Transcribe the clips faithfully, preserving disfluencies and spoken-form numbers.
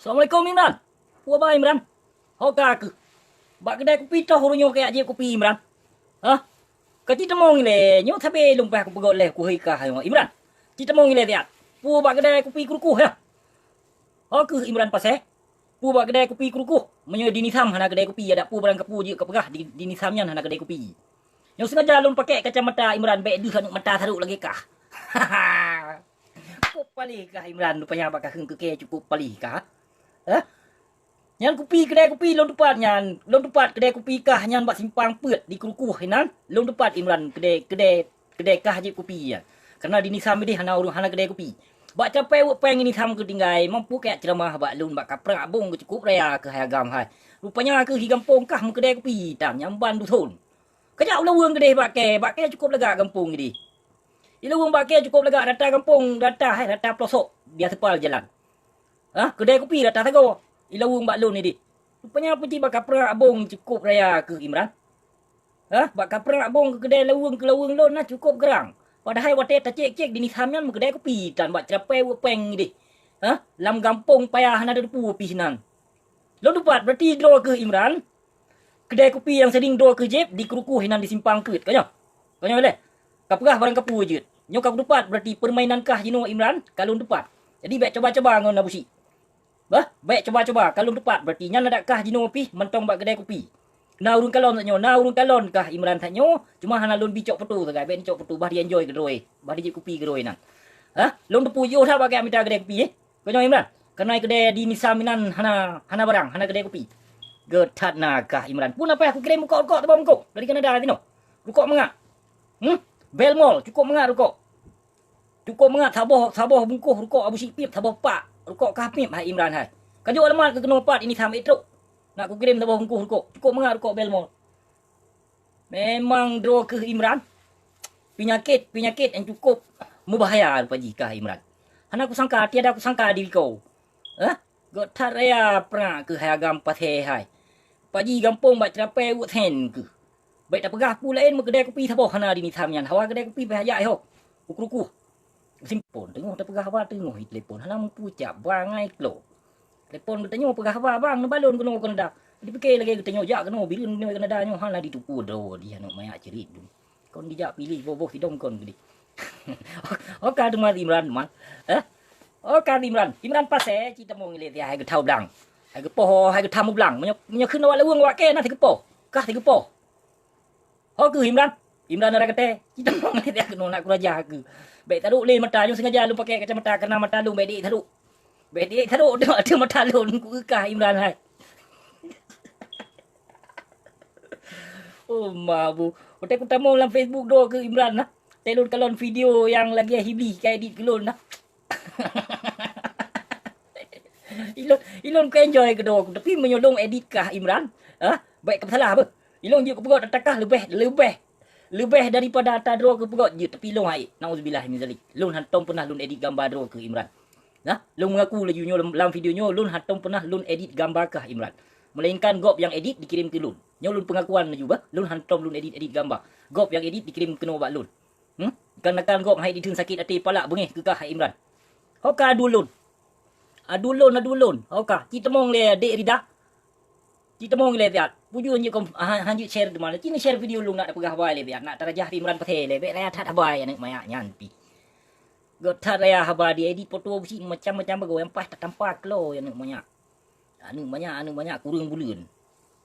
Assalamualaikum Imran. Peue ba Imran? Ho ka keuh. Bak keudai kupi toh uroe nyoe kajak jieb kupi Imran. Hah? Ka ci tamong ilée, nyoe sabe lôn paih kupeugot lé kuhôi kah nyoe Imran. Ci tamong ilée siat. Peue bak keudai kupi keurukoh ya? Ho keuh Imran Pasé. Peue bak keudai kupi keurukoh? Meunyoe di Nisam hana keudai kupi, adak peue barang kapeue jeuet kapeugah di, di Nisam nyan hana keudai kupi. Nyoe sengaja lôn pakék kacamata Imran bék deuh aneuk mata sarok lagée kah. Cukup paléh kah Imran, rupanya bak kakheun keuke cukup paléh kah? Hah? Nyan kupi, keudai kupi lôn teupat nyan, lôn teupat keudai kupi kah nyan bak simpang peuet di keurukoh inan, lôn teupat Imran keudai, keudai, keudai kah jieb kupi nyan. Kareuna di Nisam ideh hana ureuëng hana keudai kupi. Bak capai weuek péng Nisam keuh tinggai, mampu kajak ceuramah bak lôn bak kaprang abong keuh cukup raya keuh hai agam hai. Rupanya keuh di gampông kah meukeudai kupi, tam nyan ban duson. Kajak u Laweueng keudeh bak kée, bak kée cukup lagak gampông ideh. I Laweueng bak kée cukup lagak rata gampông, rata hai, rata peulosok di aseupal jalan. Hah, keudai kupi rata sagoe. I Laweueng bak lôn ideh. Rupanya peucit bak kaprang abong cukup raya keuh Imran. Hah, bak kaprang abong keu keudai Laweueng keu Laweueng lôn na cukup garang. Padahai watée tacék-cék di Nisam nyan meukeudai kupi tan bak capai weuek péng ideh. Hah, lam gampông payah hana teupeue pih nan. Lôn teupat, berarti droe keuh Imran. Keudai kupi nyang seuring droe keuh jieb di keurukoh inan di simpang peuet. Ka nyoe? Ka nyoe lé? Kapeugah barang kapeue jeuet. Nyoe ka kuteupat, berarti permainan kah jinoe Imran, ka lôn teupat. Jadi bék coba-coba ngon Abu Syik. Bah, bék coba-coba, ka lôn teupat, berarti nyan adak kah jinoe pih mantong bak keudai kupi. Na ureuëng kalon nyoe, na ureuëng kalon kah Imran that nyoe, cuma hana lôn bi cok foto sagai, bék neucok foto, bah di enjoy keudroe, bah di jieb kupi keudroe nan. Hah? Lôn teupeue jiôh that bak kajak mita keudai kupi, eh? Ka nyoe Imran, keunoe keudai di Nisam inan hana, hana barang, hana keudai kupi. Geuh that na kah Imran. Peue na payah kukirém rukok-rukok teubang bungkôh dari Kanada tinoe. Rukok mangat. Hmm? Belmol, cukup mangat rukok. Cukup mangat saboh, saboh bungkôh rukok Abu Syik piep, saboh pak. Rukok kah piep hai Imran hai. Ka jok alamat keu keunoe pat di Nisam ék trok. Nak kukirém saboh bungkôh rukok. Cukup mangat rukok Belmol. Memang droe keuh Imran. Peunyakét, peunyakét nyang cukup meubahaya rupa jih kah Imran. Hana kusangka, tiada kusangka diri ko. Hah? Gok that raya prak keuh hai agam Pasé hai. Paji gampông bak ceurapée weuek sen keuh. Bék tapeugah peue laén meukeudai kupi saboh hana di Nisam nyan. Hawa keudai kupi pih jak ho. Kukrukuh. Simpon teungoh tapeugah haba teungoh i telepon hana meupucak bangai klo. Telepon geutanyoe peugah haba bang neubalon keunoe Kanada. Dipike lagée geutanyoe jak keunoe bireuen keunoe Kanada nyoe hana ditupu droe di aneuk manyak cerit dum. Kon dijak piléh boh-boh sidong kon geudeh. Oka teuma Imran man. Eh? Oka Imran. Imran Pasé ci tamong ilée hai geutau blang. Hai geupoh hai geutam blang. Meunyoe meunyoe kheun awak laweueng awak kée na sigeupoh. Kah sigeupoh. Ho keuh Imran? Imran Raya Gate. Ci tamong ilée keunoe nak kuraja keuh. Bék tarok lé mata nyoe sengaja lôn pakai kacamata karena mata lôn bék diék tarok. Bék diék tarok ateueh mata lôn kueukah Imran hai. Oh ma bu. Utai kutamong lam Facebook do keu Imran nah. Teh lôn kalon video nyang lagée Hibli ka edit keu lôn nah. Ilôn ilôn ku enjoy keu do ku tapi meunyoe lôn edit kah Imran, ah, bék ka salah beuh. Ilôn jeuet kupeugot takah leubeh leubeh leubeh daripada ata droe kupeugot jeuet tapi lôn hai. Nauzubillah min zalik. Lôn hantom peunah lôn edit gamba droe keu Imran. Nah, lôn mengaku laju nyoe lam, lam video nyoe lôn hantom peunah lôn edit gamba kah Imran. Melainkan gob nyang edit dikirim keu lôn. Nyoe lôn pengakuan laju bah, lôn hantom lôn edit-edit gamba. Gob nyang edit dikirim keunoe bak lôn. Hmm? Kan-kan gob hai ditheun sakét até palak beungéh keu kah hai Imran. Ho ka adu lôn. Adu lôn, adu lôn. Ho ka ci tamong lé Dek Rida. Ci tamong lé siat. Pujue jeuet kom han jeuet share teuma. Ci share video lôn nak tapeugah haba lé siat. Nak tarajah Imran Pasé lé. Bék raya that haba aneuk manyak nyan pi. Geuh that raya haba di edit foto beusi macam-macam bagoe nyang paih tatampa klo aneuk manyak. Aneuk manyak, aneuk manyak kureueng buleuen.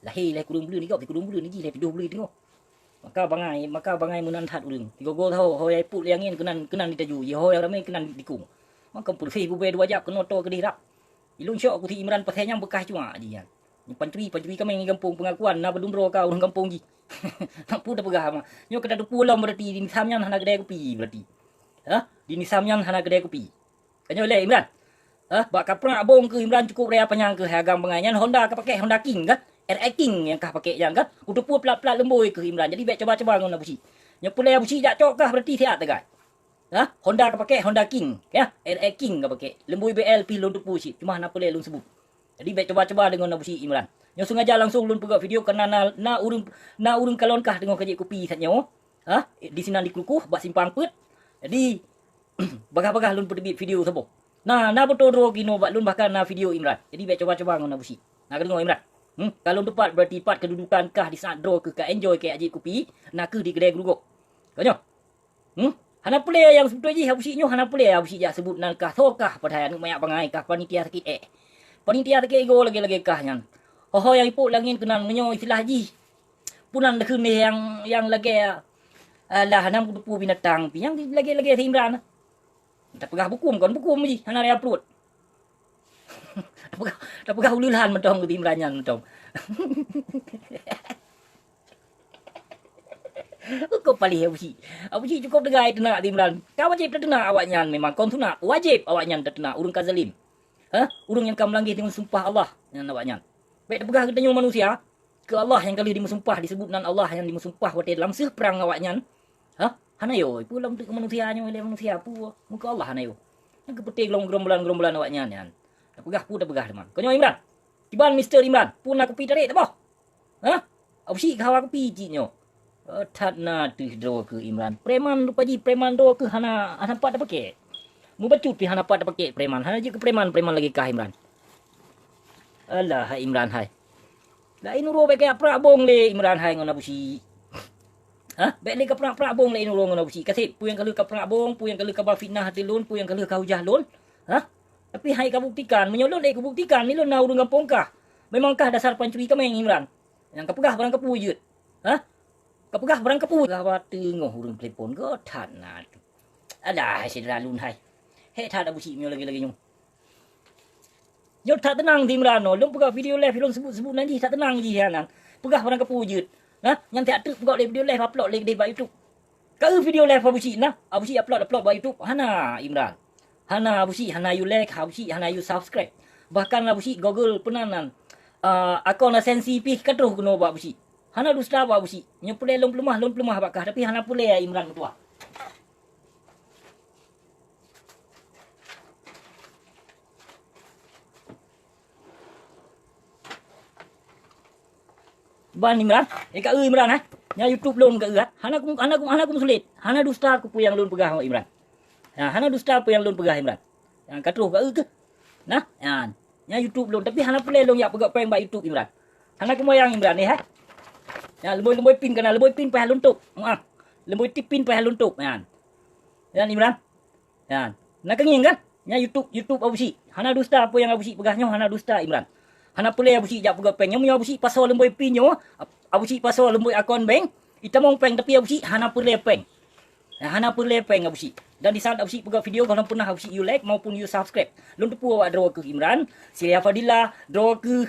Lahé lé kureueng buleuen, igop lé kureueng buleuen, jih lé pidoh buleuen teungoh. Maka bangai, maka bangai meunan that ureueng. Sigoe-goe saho, ho yai put lé angén keunan, keunan jitaju, jih ho nyang ramé keunan jikung. Maka peureuseh bubé dua jak keunoe toe keudeh rab. Ilôn syok kusi Imran Pasé nyang beukah cuak jih nyan. Pancuri, pancuri kameng di gampông pengakuan na beudumdroe ka ureueng gampông jih. Nak peue tapeugah ma. Nyoe ka tateupeue lom berarti di Nisam nyan hana keudai kupi berarti. Hah? Di Nisam nyan hana keudai kupi. Ka nyoe lé Imran. Hah, bak kaprang abong keuh Imran cukup raya panyang keuh hai agam bangai nyan Honda ka pakai Honda King kan? R X King nyang kah pakai nyan kan? Kuteupeue plat-plat leumboi keuh Imran. Jadi bék coba-coba ngon Abu Syik. Nyoe pulai Abu Syik jak cok kah berarti siat tagai. Hah, Honda ka pakai Honda King, ya, R X King ka pakai. Leumboi B L pih lôn teupeue cit, cuma hana peureulée lôn seubut. Jadi bék coba-coba deungon Abu Syik Imran. Nyoe sengaja langsung lôn peugah video karena na, na ureueng na ureueng kalon kah teungoh kajik kupi saat nyoe. Hah, di sinan di Krukuh bak simpang peuet. Jadi bagah-bagah lôn peuteubiet video saboh. Na, na beutôi droe keuh inoe bak lôn, bahkan na video Imran. Jadi bèk cuba-cuba ngon Abusyik. Na kadeungoe Imran? Hmm, ka lôn teupat, berarti pat keududukan kah di saat droe keuh ka enjoy kajak jieb kupi, na keuh di keudè geurugok. Ka nyoe? Hmm? Hana peureulèe nyang seubeutôi jih Abusyik nyoe, hana peureulèe Abusyik jak seubut nan kah, soe kah, padahai aneuk manyak bangai kah, panitia sakét ék. Panitia sakét igoe lagèe-lagèe kah nyan. Ho-ho nyang ipok langèt keunan, meunyoe istilah jih. Peue nan deuh keuneuk nyang, nyang lagèe, alah, hana meuteupeu binatang pih, nyang lagèe-lagèe si Imran. Tapeugah bukôm kon bukôm jih, hana raya pruet. Tapeugah, tapeugah uleue lhan mantong keu si Imran nyan mantong. Kok paléh Abusyik. Abusyik cukôp teuga teunak si Imran. Ka wajéb tateunak awaknyan, memang kon sunat. Wajéb awaknyan tateunak ureueng ka zalim. Hah? Ureueng nyang ka meulanggeh deungon sumpah Allah nyan awaknyan. Bèk tapeugah geutanyoe manusia. Keu Allah nyang ka lheueh dimeusumpah, diseubut nan Allah nyang dimeusumpah watèe lam seuh prang awaknyan. Hah? Hana yo, peue lam teuk manusia nyoe lé manusia, peue muka Allah hana yo. Nyang keupeuteh gerombolan-gerombolan awaknyan nyan. Tapeugah peue tapeugah teuma. Ka nyoe Imran. Kiban Mister Imran, peue na kupi tarek taboh? Hah? Abusyik ka hawa kupi cit nyoe. Oh, that na teuh droe keuh Imran. Preman rupa jih, preman droe keuh hana, hana pat tapakèk. Mubacut pih hana pat tapakèk preman. Hana jeuet keu preman, preman lagèe kah Imran. Alah, hai Imran hai. Laén uroe bèk kajak prak bong lé Imran hai ngon Abusyik. Hah? Bèk lé kaprak-prak bong laén uroe ngon Abusyik. Kaseb, peue nyang ka lheueh kaprak bong, peue nyang ka lheueh kaba fitnah ateueh lôn, peue nyang ka lheueh kahujah lôn. Hah? Tapi han ék kabuktikan, meunyoe lôn ék kubuktikan, ni lôn na ureueng gampông kah. Memang kah dasar pancuri kaméng Imran. Nyang kapeugah barang kapeue jeuet. Hah? Kapeugah barang kapeue. Gawat teungoh ureueng telepon, göt that na tu. Alah, hai syedara lôn hai. Hék that Abusyik meunyoe lagèe-lagèe nyoe. Nyoe that teunang si Imran nyoe, lôn peugah video live lôn seubut-seubut nan jih that teunang jih nyan. Peugah barang kapeue jeuet. Nah, nyan siat teuk peugah lé video live upload lé keudéh bak YouTube. Ka eu video live Abusyik nah, Abusyik upload-upload bak YouTube, hana Imran. Hana Abusyik, hana you like, Abusyik hana you subscribe. Bahkan Abusyik Google peunan nan, ah, akun AdSense pih ka troh keunoe bak Abusyik. Hana dusta bak Abusyik. Nyoe peureulèe lôn peuleumah, lôn peuleumah bak kah, tapi hana peureulèe Imran meutuah. Ban Imran, eh, ka eu Imran, eh. Nyan YouTube lôn ka eu, eh. Hana kum, hana kum, hana kum sulet. Hana dusta keu peue nyang lôn peugah, Imran. Ha, hana dusta peue nyang lôn peugah, Imran. Nyang ka troh ka eu keuh. Nah, nyan. Nyan YouTube lôn, tapi hana peureulèe lôn jak peugöt prank bak YouTube, Imran. Hana kumayang, Imran, eh, eh. Nyan leuboi-leuboi pin kana, leuboi pin payah lôn tôp. Maaf. Leuboi tip pin payah lôn tôp, nyan. Nyan, Imran. Nyan. Na keungieng kan? Nyan YouTube, YouTube Abusyik. Hana dusta peue nyang Abusyik peugah nyoe, hana dusta Imran. Hana peureulèe Abusyik jak peugöt prank. Nyoe meunyoe Abusyik pasoe leuboi pin nyoe, Ab-, Abusyik pasoe leuboi akun bank, itamong prank tapi Abusyk hana peureulèe prank. Hana peureulèe prank Abusyk. Dan di saat Abusyk peugöt video, gohlom peunah Abusyk you like maupun you subscribe. Lôn teupeue awak droe keuh Imran, Silia Fadila, droe keuh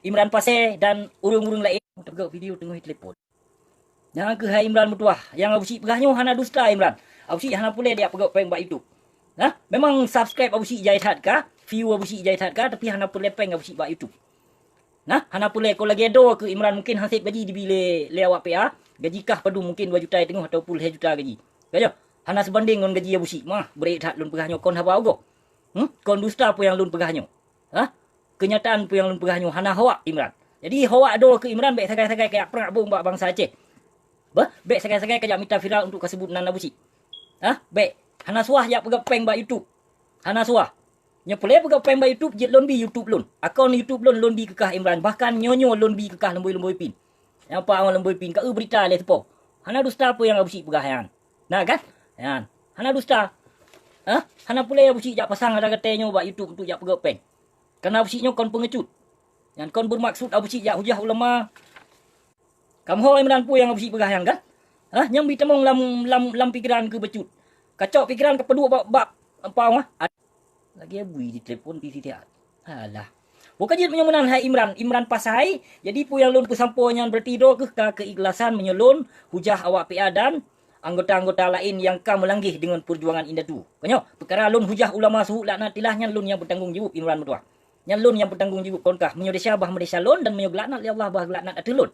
Imran Pasè dan ureueng-ureueng laén. Peugöt video teungoh telepon. Nyang keuh hai Imran meutuah, nyang Abusyk peugah nyoe hana dusta Imran. Abusyk hana peureulèe jak peugöt prank bak YouTube. Nah, memang subscribe Abusyk jai that ka, view Abusyk jai that ka, tapi hana peureulèe prank Abusyk bak YouTube. Nah, hana peureulèe kon lagèe droe keuh Imran mungkin han sép gaji dibi lé, lé awak P A, gaji kah padum mungkin dua juta teungoh ataupun lhèe juta gaji. Ka nyoe, hana seubandéng ngon gaji Abusyk. Mah, beurek that lôn peugah nyoe kon haba ugoe. Hmm? Kon dusta peue nyang lôn peugah nyoe. Hah? Keunyataan peue nyang lôn peugah nyoe hana hoak Imran. Jadi hoak droe keuh Imran bèk sagai-sagai kajak prak bong bak bansa Aceh. Bah, bèk sagai-sagai kajak mita viral untuk kaseubut nan Abusyk. Hah? Bèk. Hana suah jak peugöt prank bak YouTube. Hana suah. Nyoe peureulèe peugöt prank bak YouTube, jeuet lôn bi YouTube lôn. Akun YouTube lôn, lôn bi keu kah Imran. Bahkan nyoe-nyoe lôn bi keu kah leuboi-leuboi pin. Nyang pa leuboi pin, ka eu beurita lé teupo. Hana dusta peue nyang Abusyk peugah nyan. Nah kan? Nyan. Hana dusta. Hah? Hana peureulèe Abusyk jak pasang ata gatai nyoe bak YouTube untuk jak peugöt prank. Karena Abusyk nyoe kon peungecut. Nyan kon beumaksud Abusyk jak hujah ulama. Kamoe ho Imran peue nyang Abusyk peugah nyan kan? Hah? Nyang bi tamong lam, lam, lam pikeran keuh bacut. Kacok pikeran ka peuduek bak, bak, apa, wah? Lagèe bui di telepon di titik. Alah. Bukan jeuet meunyoe meunan hai Imran, Imran Pasè. Jadi peue nyang lôn peusampoe nyan berarti droe keuh ka keuikhlasan meunyoe lôn hujah awak P A dan anggota-anggota laén nyang ka meulanggeh deungon peujuangan indatu. Ka nyoe, peukara lôn hujah ulama suhuk laknatillah nyan lôn nyang peutanggong jaweueb Imran meutuah. Nyan lôn nyang peutanggong jaweueb kon kah. Meunyoe desya bah meudesya lôn dan meunyoe geulaknat lé Allah bah geulaknat ateueh lôn.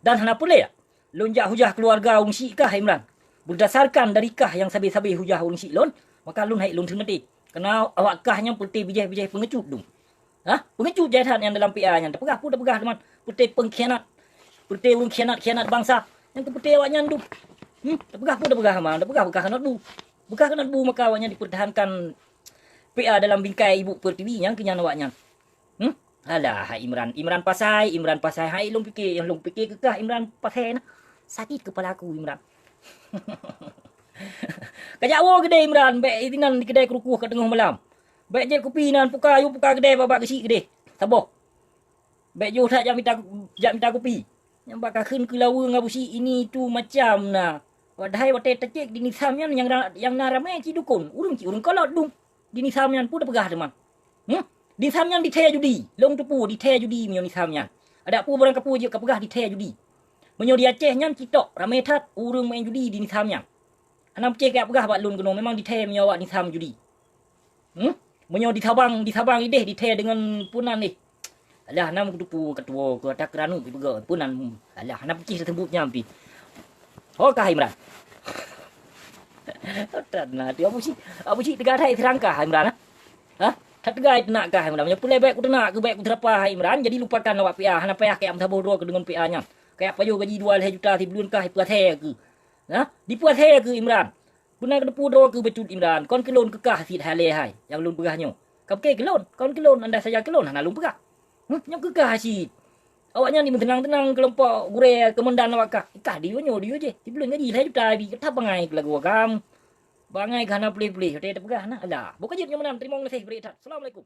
Dan hana peureulèe lôn jak hujah keuluwarga ureueng syik kah Imran. Berdasarkan dari kah nyang sabe-sabe hujah ureueng syik lôn, maka lôn han ék lôn seuneuti. Keuna awak kah nyan peureute bijéh-bijéh peungecut dum. Hah? Peungecut jai that nyang dalam P A nyan. Tapeugah peue tapeugah teuma. Peureute peungkhianat. Peureute ureueng khianat-khianat bansa. Nyang keu peureute awaknyan dum. Hmm? Tapeugah peue tapeugah ma. Tapeugah beukah keuneuk bu. Beukah keuneuk bu maka awaknyan dipertahankan P A dalam bingkai ibu pertiwi nyang keunyan awaknyan. Hmm? Alah, hai Imran, Imran Pasai, Imran Pasai, hai lôn pike, nyang lôn pike keukah Imran Pasai nah. Sakit kepala aku, Imran. Kajak woe keudè Imran, bèk inan di keudè keurukoh ka teungoh malam. Bèk jép kupi nan, puka, yue puka keudè bak-bak geusyik keudè. Saboh. Bèk jeuet that jak mita, jak mita kupi. Nyang bak kakheun keu laweue ngon busi ini itu macam na. Padahai watèe tacek di Nisam nyan nyang ra-, nyang na ramè cit dukon. Ureueng cit ureueng kolot dum. Di Nisam nyan peue tapeugah teuma. Hmm? Di Nisam nyan dithèe judi. Lôn teupeue dithèe judi meunyoe Nisam nyan. Adak peue barang kapeue jeuet kapeugah dithèe judi. Meunyoe di Aceh nyan citok ramè that ureueng main judi di Nisam nyan. Hana peucéh kajak peugah bak lôn keunoe memang dithèe meunyoe awak Nisam judi. Hmm? Meunyoe di Sabang, di Sabang ideh dithèe deungon peue nan deh. Alah, hana meukeuteupeue keu ata keuranup ipeugah peue nan. Alah, hana peucéh taseubut nyan pih. Ho kah Imran? Tan na tu Abu Syik, Abu Syik teuga that seurang kah Imran, ha? Ha? That teuga teunak kah Imran? Meunyoe peureulèe bèk kuteunak keu bèk kuteurapa hai Imran, jadi lupakan awak P A, hana payah kajak meusaboh droe keu deungon P A nyan. Kajak pajoh gaji dua lhèe juta sibuleuen kah ipeugah keu. Nah, dipeugah keu Imran. Beuna keuteupeu droe keu bacut Imran, kon keu lôn keukah cit hai lé hai nyang lôn peugah nyoe. Ka pike keu lôn, kon keu lôn, andai saja keu lôn hana lôn peugah. Huh, nyoe keukah cit. Awaknyan di meuteunang-teunang keulompok gurèe keumandan awak kah. Kah diyue nyoe diyue jéh. Sibuleuen gaji lhèe juta bi, ka that bangai keu lagoe agam. Bangai ka hana puléh-puléh, watèe tapeugah na. Alah, boh ka jeuet nyoe meunan, teurimong gaséh bri that. Assalamualaikum.